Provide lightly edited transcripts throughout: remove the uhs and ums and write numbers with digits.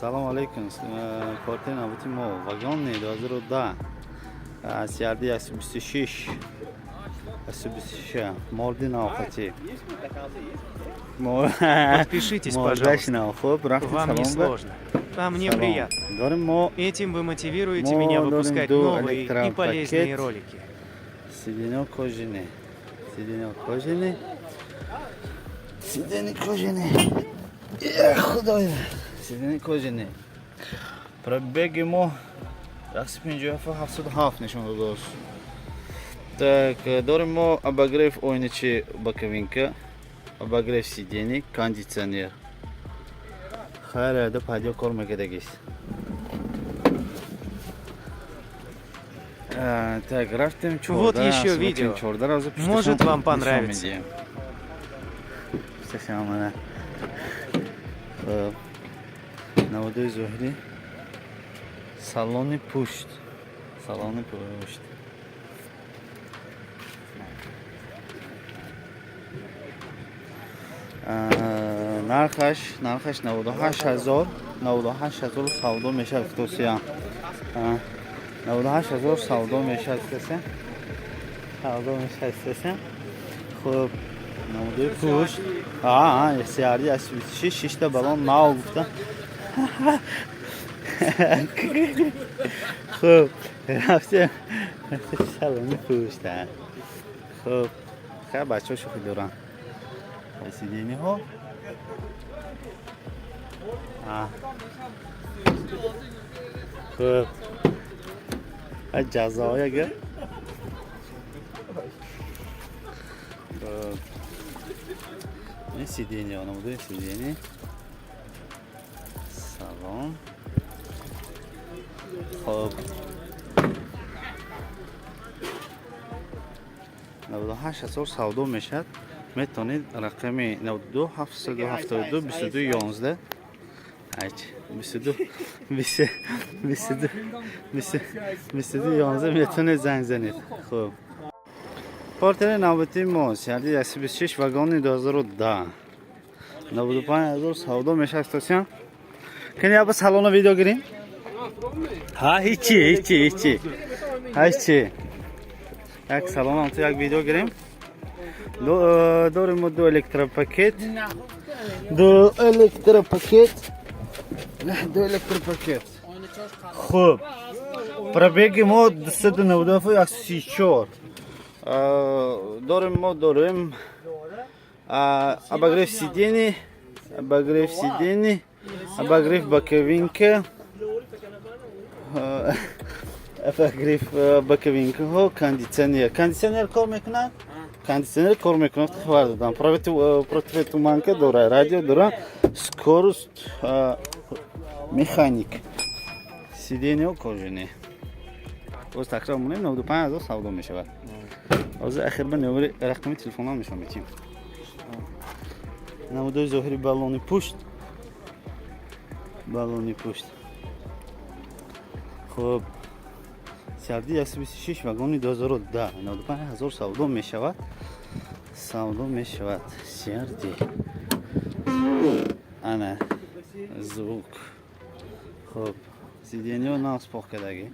Салом алейкум. Портери навбати мо вагони 2010, CRD 126, 126, морди навқати. Подпишитесь, Мордаш пожалуйста. нав. Хуб, рафти Вам не салон ба. сложно. А мне Салом. приятно. Дорим мо Этим вы мотивируете Мо меня дорим выпускать ду новые и электропакет. полезные ролики. Сиденье кожаный. Сиденье кожаный. Сиденье кожаный. Эх, худоё. Сиденье кожаный. Пробеги мо 157 77 нишон додааст. Так, дорим мо обогрев оиначи боковинка, обогрев сидений, кондиционер. Хайр, да пайдо кор мекардагист. Так, рафтем Вот 14. еще видео. 14 раза. Может, вам понравится. Пушташон омада. Хуб. Наводои зоҳирӣ. Салони пушт. Салони пушт. Нархаш 98 000, 98 000 савдо мешавад, фтосия. 98 000 савдо мешавад, фтосия. Савдо мешавад, фтосия. Хуб, намудои пушт. А, CRD 26, шишта баллон нав гуфта. Хуб, рафтем салони пушт. Хуб, хеле бачаҳо шӯхӣ доранд. Сидениҳо. А. Хуб. Ҷазоя га. Хуб. Ин сиденье, намудои сиденье. Салон. Хуб. 98 000 савдо мешавад. Метавонед рақами 92 772 22 11, айч, 22 20 22 20 22 11 метавонед занг занед. Хуб, портери навбати мо CRD 126 вагони 2010, 95 000 савдо мешавад, стосиям. Кани яба салона видео гирем. Ҳа, ҳичи, ҳичи, ҳичи, ҳичи. Як салонам ту як видео гирем. Дорим ду электропакет, ду электропакет, ду электропакет. Хуб, пробеги мо 297 134 дорим. Мо дорем обогрев сидений, обогрев сидений, обогрев боковинка, обогрев боковинкаҳо, кондиционер. Кондиционер кор мекунад, кондиционер кор мекунад, хабар додам. Противотуманка дора, радио дора, скорость механик, сиденье кожаный. Боз такрор монем, 95 000 савдо мешавад. Ҳозир ахир ба номери рақами телефонам нишон метиҳем. Намудои зоҳири баллони пушт, баллони пушт. Хуб, CRD 126 вагони 2010, 95 000 савдо мешавад, савдо мешавад CRD. Ана звук. Хуб, сиденьё нав спох кардагӣ,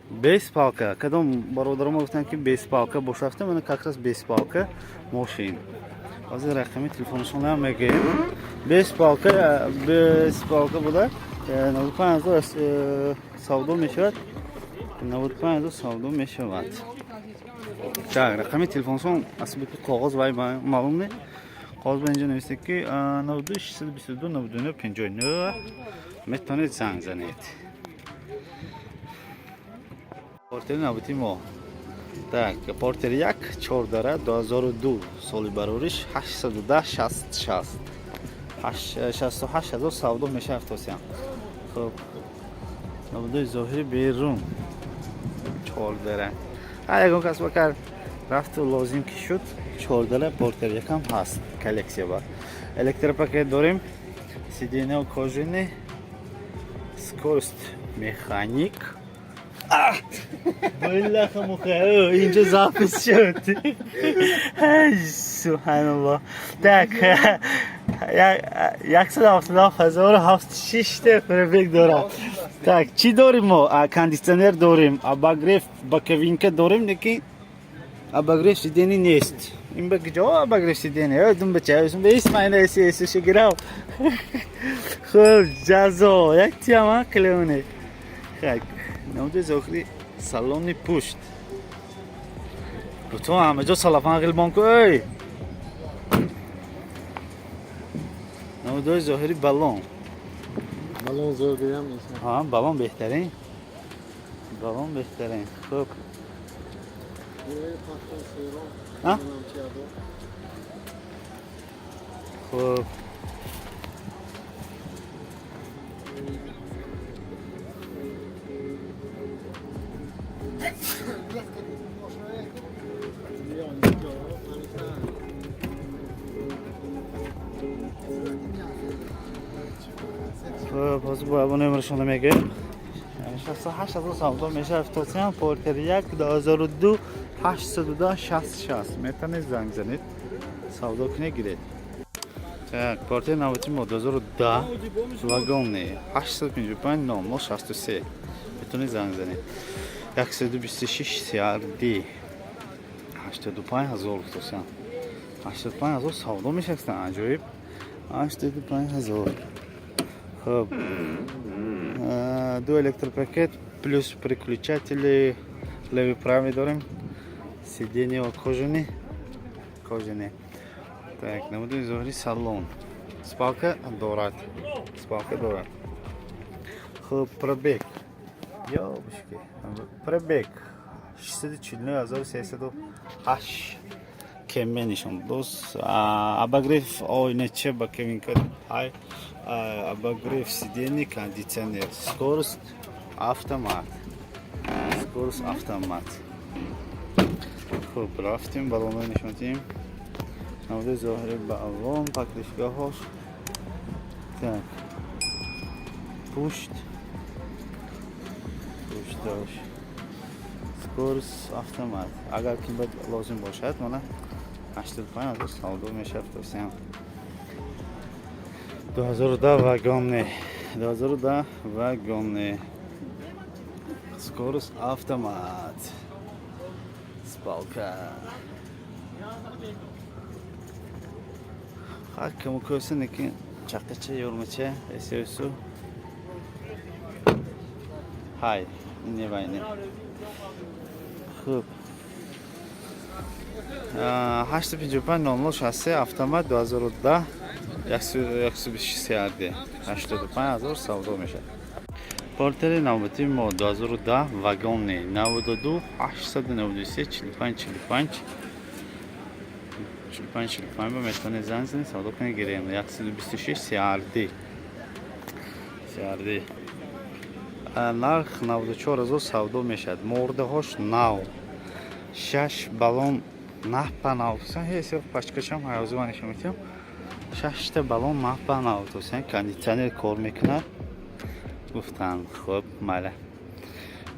без палка. Кадом бародаромо гуфтанд, ки без палка боша, мана как раз без палка мошин. Ҳозир рақами телефонашонам мегӯем. Без палка, без палка буда, 95 000 савдо мешавад, 95 000 савдо мешавад. Так, рақами телефоншон асби коғоз вай маълум не. Коғоз ба инҷо нависта, ки 92 622 99 59, метавонед занг занед. Портери навбати мо. Так, портер як чордара, 2002 соли барориш, 810 60 60, 68 000 савдо мешавад, тосиям. Хуб, намудои зоҳири берун чордара. Ҳар ягон кас бакар рафту лозим ки шуд, чордара портер якам ҳаст коллексия ба. Электропакет дорем, сиденье кожаный, скорость механик. Бляха муха, инҷо запись шуд. Субҳаналлоҳ. Так, 177 076 та пробег дорад. Так, чӣ дорим мо? Кондитсионер дорим, обогрев боковинка дорим, лекин обогрев сидений нест. Ин ба куҷо обогрев сидений? Ой, дум бача, ба исмайна эси эси шигирав. Хуб, ҷазо, як тиама клеоне. Так, намуди зохири салони пушт. Бутун ҳама ҷо салафан ғилмон ку, эй. Намудои зоҳири баллон. Баллон зӯр гӯям нест. Ҳа, баллон беҳтарин. Баллон беҳтарин. Хуб. А? Хуб. Хуб, ҳозир бо або номерашонро мегӯем. 68 000 савдо мешавад. 73 Портер 1 2002 810 60 60. Метавонед занг занед, савдо кунед, гиред. Так, Портер навбати мо 2010 вагонный 855 00 63. Метавонед занг занед. 126 CRD 85 000 гуфтосям. 85 000 савдо мешавад, аҷоиб. 85 000. Хуб, ду электропакет плюс переключатели левый, правый дорем. Сиденья кожаные, кожаные. Так, намуди зоҳири салон. Спалка дорад, спалка дорад. Хуб, пробег, ёбушки, пробег 649308 км нишон дод. Обогрев оинача, боковинка ҳай, обогрев сидений, кондитсионер, скорость автомат, скорость автомат. Хуб, рафтем, баллонро нишон диҳем. Намуди зоҳири баллон, покрышкаҳош. Так, пушт, пушташ скорость автомат. Агар ки ба лозим бошад, мана 85 000 савдо мешавад тосиам. 2010 вагонный, 2010 вагонный, скорость автомат, спалка. Ҳар каму кӯса неки чақича юрмача эсиусу ҳай невайне. Хуб, 855 00 63 автомат 2010 126 CRD 85 000 савдо мешавад. Портери навбати мо 2010 вагонный 92 893 45 45 45 45 ба метавонед занг занед, савдо кунед, гирем. 126 CRD, CRD. Нарх 94 000 савдо мешавад. Мордаҳош нав, шаш баллон наҳпа нав. Ҳесиб пачкашам ҳаёзима нишон медиҳам. Шашта баллон наҳпа нав тосен, кондитсионер кор мекунад гуфтанд. Хуб, майла,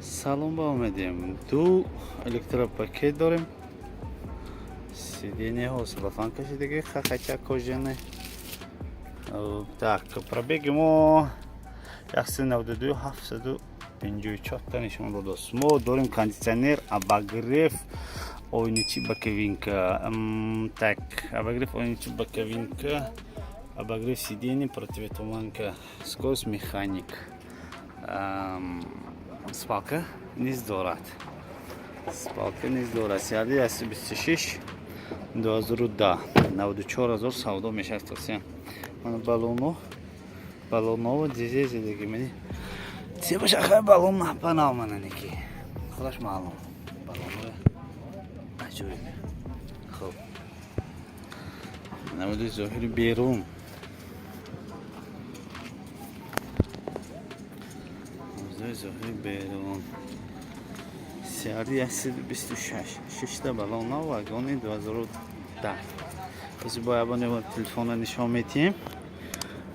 салом ба омедем. Ду электропакет дорем, сиденьяҳо салафан кашидаги, хахача кожаный. Так, пробеги мо 192 754 та нишон додааст. Мо дорем кондитсионер, обогрев ойничи боковинка. Так, обогрев ойничи боковинка, обогрев сидений, противотуманка, скорость механик. Спалка низ дорад, спалка низ дорад. CRD 126 2010 94 000 савдо мешавад тосиям. Мана баллоно, баллоново дизе зидаги мани се боша. Хай, баллон напанав мананики худаш маълум, баллоно аҷоиб. Хуб, намуди зоҳири берун, намуди зоҳири берун CRD 126, шишта баллона, вагони 2010. Ҳозир бо ябо номери телефона нишон медиҳем,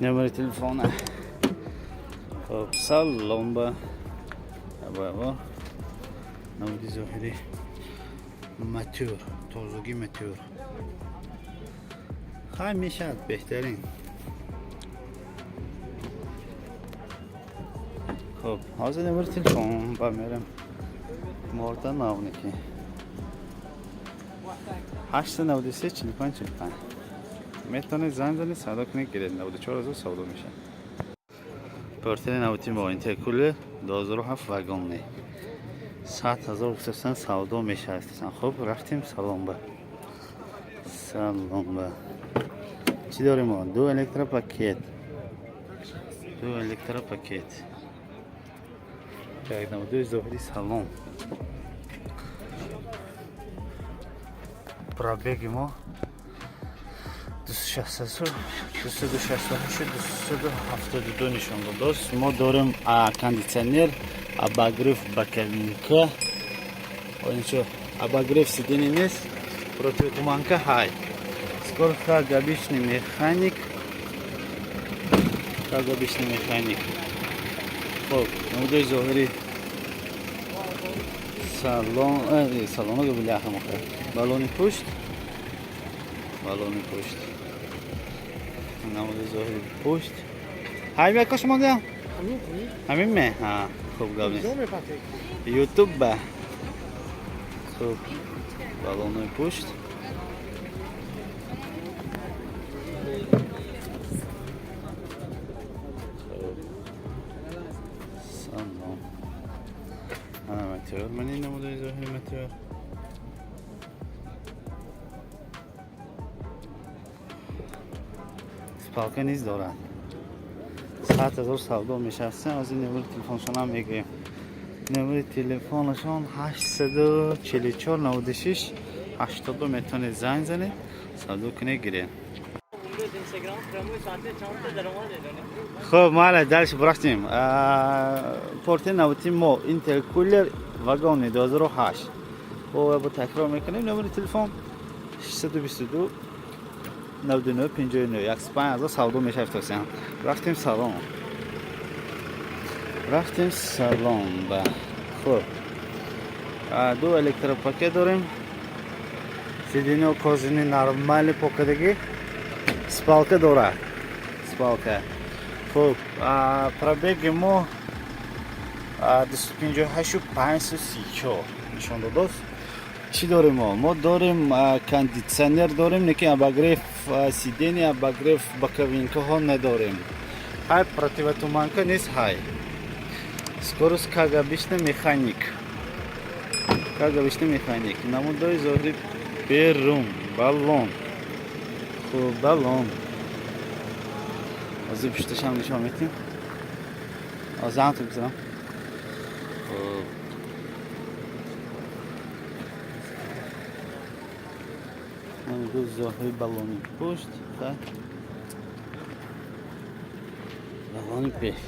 номери телефона. Хуб, салом ба ябо ябо. Намуди зоҳири мотор, тозагӣ мотор. Хай, мешавад беҳтарин. Хуб, ҳозир номери телефон ба мерем. Морда навники. 893 45 45. Метавонед занг занед, савдо кунед, гиред. 94 000 савдо мешавад. Портери навбати мо интеркулер 2007 вагонни. 100 000 гуфтасан, савдо мешавад. Хуб, рафтем салон ба. Салон ба. Чӣ дорем мо? Ду электропакет. Ду электропакет. Так, намудои зоҳири салон. Пробеги мо 268 272 нишон додааст. Мо дорем кондитсионер, обогрев боковинка, инчо обогрев сиденья нест, противотуманка ҳай. Скорость как обычный механик, как обычный механик. Хоб, намудои зоҳири салон, салона габиляха мохра. Балони пушт, балони пушт, намуди зоҳири пушт. Ҳай, мекош монда? Ҳамин ме? Ҳа, хуб, гап нест. Ютуб ба. Хуб, балонои пушт. Хуб. Салон. Ана мотор, мани намудои зоҳири мотор. Спалка низ дорад. 100 000 савдо мешавад. Аз ин номери телефоншонам мегӯем. Номери телефонашон 844 96 82, метавонед занг занед, савдо кунед, гиред. Хуб, майла, дальше бурафтем. Порти навбати мо интеркулер вагони 2008. Бо такрор мекунем, номери телефон 622 99 59, 105 000 савдо мешавад тосиям. Рафтем салон. Рафтем салон ба. Хуб. Ду электропакет дорем. Сиденье кожаный, нормальный, покадаги. Спалка дорад. Спалка. Хуб, пробеги мо 258 534 нишон додааст. Чӣ дорем мо? Мо дорем кондитсионер дорем, лекин обогрев сиденья, обогрев боковинкаҳо надорем. Ҳай, противотуманка нест, ҳай. Скорость как обычно механик. Как обычно механик. Намудои зоҳири берун, баллон. Хуб, баллон. Ҳозир пушташам нишон медиҳем. Ҳозир бизанам. Хуб. Намудои зоҳири баллони пушт ва баллони пеш.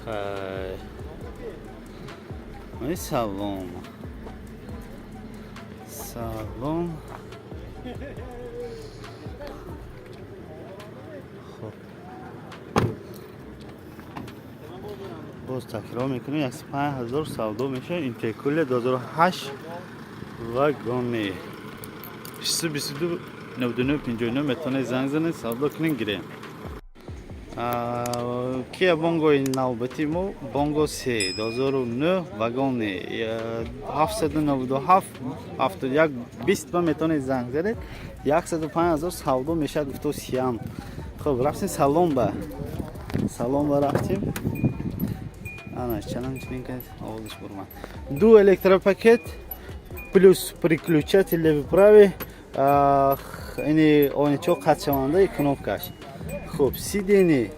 Хай. Ой, салом. Салом. Хуб. Боз такрор мекунем, 105 000 савдо мешавад. Интеркулер 2008 вагони. 622 99 59, метавонед занг занед, савдо кунед, гирем. Кия Бонгои навбати мо Бонго 3 2009 вагони, 797 71 20 ба метавонед занг занед, 105 000 савдо мешавад, гуфто сиям. Хуб, рафтем салон ба. Салон ба рафтем. Ана чанам чунин кард, овозаш бурмад. Ду электропакет плюс переключатель левый, правый, ини ойначо қатшавандаи кнопкаш. Хуб, сиденье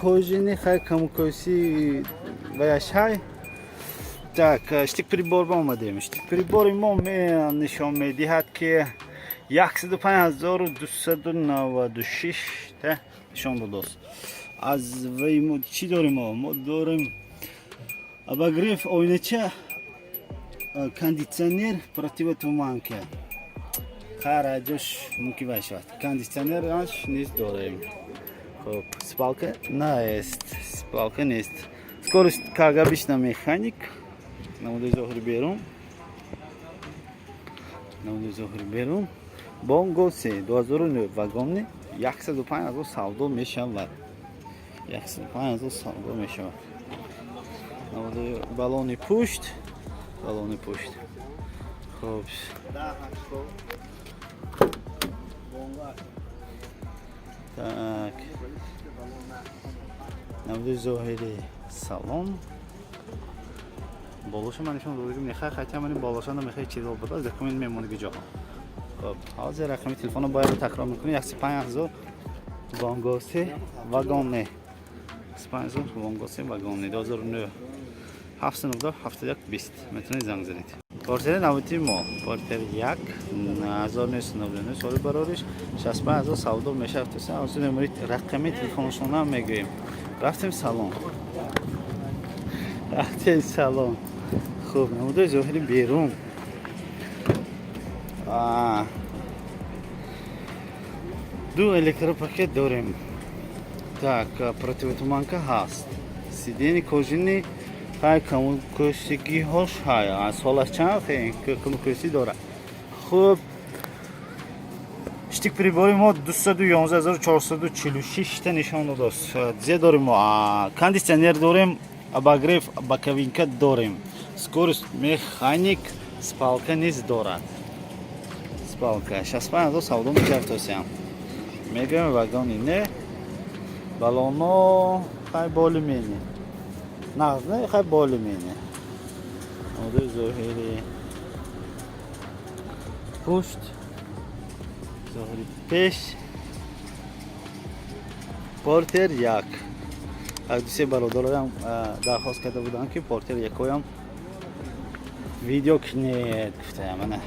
кожаный, хай, камукоси ваяш ҳай. Так, штик прибор ба омадем. Штик прибори мо нишон медиҳад, ки 105 296 та нишон додааст. Аз вай мо чӣ дорем мо? Мо дорем обогрев ойнача, кондитсионер, противотуманка. Хайр, ҷош мумкин вай шавад. Кондитсионераш низ дорем. Хуб, спалка нест, спалка нест. Скорость как обычно механик. Намудаи зоҳири берун. Намудаи зоҳири берун. Бонго 3 2009 вагони. 105 000 савдо мешавад. 105 000 савдо мешавад. Балони пушт, балони пушт. Хуб, так, намуди зоҳири салон. Болоша ман нишон додагим, мехай, хотя мани болоша намехай, чизо буда, документ мемонаги ҷоҳо. Хуб, ҳозир рақами телефонро бояд такрор мекунем. 105 000, Бонго 3 вагон не. 5 000, Бонго 3 вагон не, 2009, 792 71 20. Метавонед занг занед. Портери навбати мо Портер 1, 1999 соли барориш, 65 000 савдо мешавад. Ҳозир мемонед, рақами телефоншонам мегӯем. Рафтем салон, рафтем салон. Хуб, намудои зоҳири берун. Ду электропакет дорем. Так, противотуманка ҳаст, сиденье кожаный, хай, камукӯсигиҳош ҳай, солаш чанд, камукӯсӣ дорад. Хуб, щиток прибори мо 211446 та нишон додааст. Зе дорем мо, кондитсионер дорем, обогрев боковинка дорем, скорость механик, спалка низ дорад, спалка. 65 000 савдо мешавад, тосиам мегӯем. Вагони не, балоно хай более-менее нағз не, хай, более-менее. Намудои зоҳири пушт, зоҳири пеш. Портер 1. Дусе бародароям дархост карда буданд, ки Портер якоям видео кунед, гуфтаям. Ана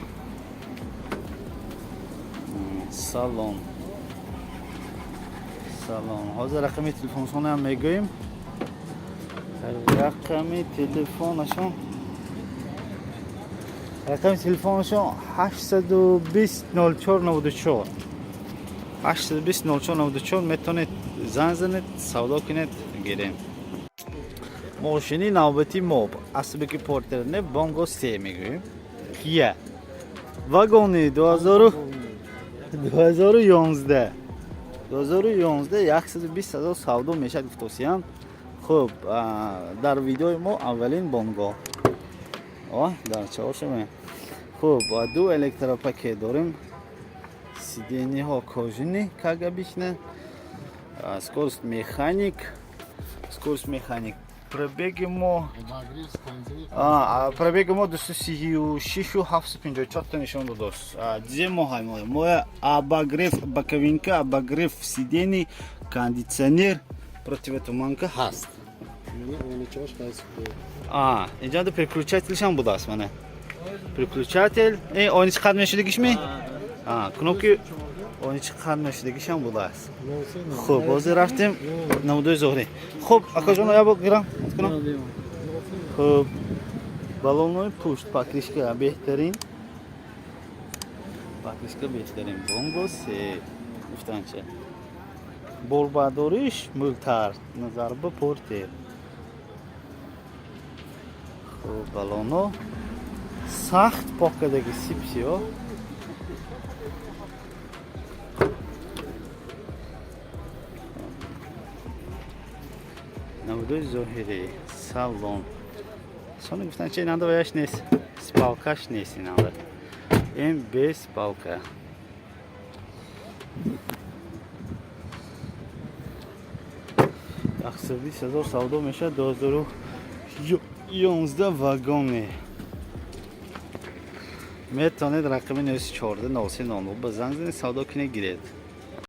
салон, салон. Ҳозир рақами телефоншонам мегӯем. Рақами телефонашон, рақами телефонашон 820 04 94, 820 04 94. Метавонед занг занед, савдо кунед, гирем. Мошини навбати мо асбики Портер не, Бонго 3 мегӯем, Кия вагони, 2011, 2011, 120 000 савдо мешавад, гуфтосиям. Хуб, дар видеои мо аввалин Бонго дар чаҳоршаме. Хуб, ду электропакет дорем, сиденьеҳо кожаный, как обычно, скорость механик, скорость механик. Пробеги мо, пробеги мо 236 754 та нишон додааст. Зе мо ҳай мо обогрев боковинка, обогрев сидений, кондитсионер, противотуманка ҳаст. Инҷа переключателшам будааст, мана переключатель. Ойничи қад мешудагишми, кнопки ойничи қад мешудагишам будааст. Хуб, ҳозир рафтем намудои зоҳирӣ. Хуб, акаҷон, я гирам. Хуб, балонои пушт, покрышка беҳтарин, покрышка беҳтарин. Бонго 3 гуфтанча, борбардориш мӯлтар назар ба Портер. Хуб, балоно сахт пок кардаги, сипсиё. Намудои зоҳирӣ салон. Сони гуфтан, чи инанда ваяш нест, спалкаш нест инанда, ин без спалка. 120 000 савдо мешавад, 2011, вагоне. Метавонед рақами 914 03 00 ба занг занед, савдо кунед, гиред.